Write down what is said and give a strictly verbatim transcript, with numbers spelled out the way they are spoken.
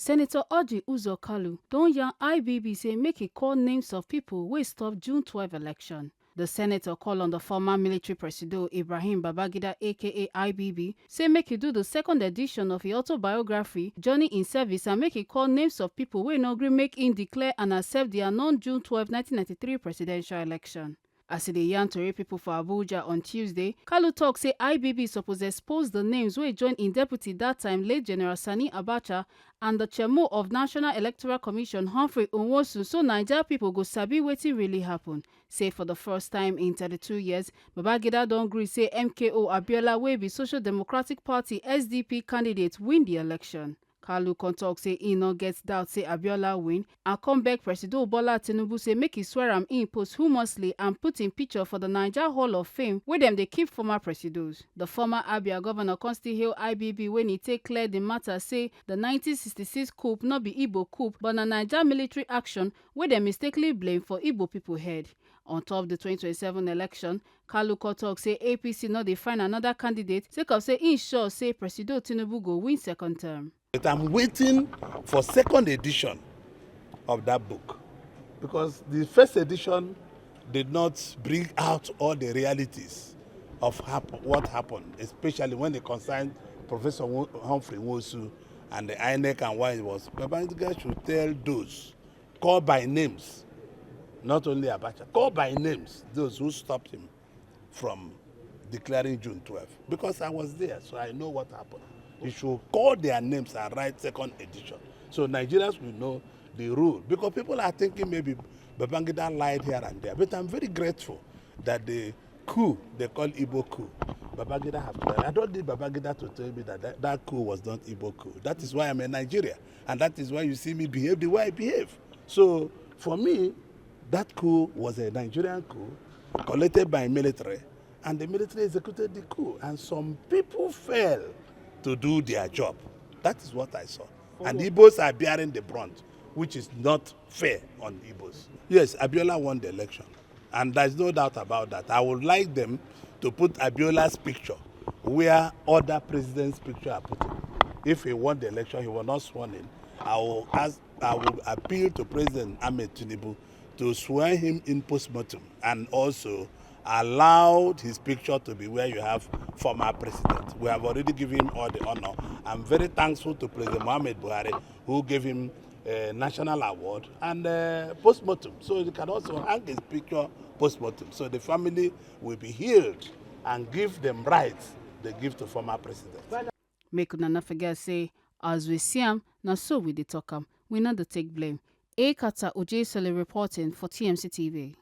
Senator Orji Uzor Kalu don yarn I B B say make e call names of people wey stop June twelve election. The senator call on the former military presido Ibrahim Babangida, A K A I B B, say make e do the second edition of e autobiography, Journey in Service, and make e call names of people wey no gree make im declare and accept the annulled June twelve, nineteen ninety-three presidential election. As e dey yarn tori pipo for Abuja on Tuesday, Kalu tok say I B B suppose expose di names wey join im deputy dat time, late General Sani Abacha, and di chairmo of National Electoral Commission, Humphrey Nwosu, so Naija pipo go sabi wetin really happun. Say for di first time in thirty-two years, Babangida don gree say M K O Abiola, wey be Social Democratic Party, S D P, candidate, win di election. Kalu come tok say im no get doubt say Abiola win and come beg Presido Bola Tinubu say make e swear am in posthumously and put im picture for di Naija Hall of Fame wey dem dey keep former presidos. Di former Abia governor come still hail I B B wen e take clear di matter, say di nineteen sixty-six coup no be Igbo coup but na Naija military action wey dem mistakenly blame for Igbo pipo head. On top di twenty twenty-seven election, Kalu come tok say A P C no dey find anoda candidate sake of say im sure say Presido Tinubu go win second term. But I'm waiting for second edition of that book, because the first edition did not bring out all the realities of hap- what happened, especially when it concerned Professor Wo- Humphrey Nwosu and the INEC and why it was. Babangida should tell those, call by names, not only Abacha, call by names those who stopped him from declaring June twelve, because I was there, so I know what happened. You should call their names and write second edition, so Nigerians will know the rule. Because people are thinking maybe Babangida lied here and there, but I'm very grateful that the coup they call Igbo coup, Babangida have to. I don't need Babangida to tell me that that, that coup was not Igbo coup. That is why I'm a Nigerian, and that is why you see me behave the way I behave. So for me, that coup was a Nigerian coup collected by military, and the military executed the coup, and some people fell to do their job. That is what I saw. And Igbos are bearing the brunt, which is not fair on Igbos. Yes, Abiola won the election, and there's no doubt about that. I would like them to put Abiola's picture where other presidents' picture are put. If he won the election, he was not sworn in. I will ask, I will appeal to President Ahmed Tinubu to swear him in post-mortem and also allowed his picture to be where you have former president. We have already given him all the honor. I'm very thankful to President Mohamed Buhari, who gave him a national award and uh, post-mortem. So you can also hang his picture post-mortem. So the family will be healed and give them rights they give to former president. Make una no forget say, as we see am, na so we dey talk am. We no dey take blame. Ekata Ojesele reporting for T M C T V.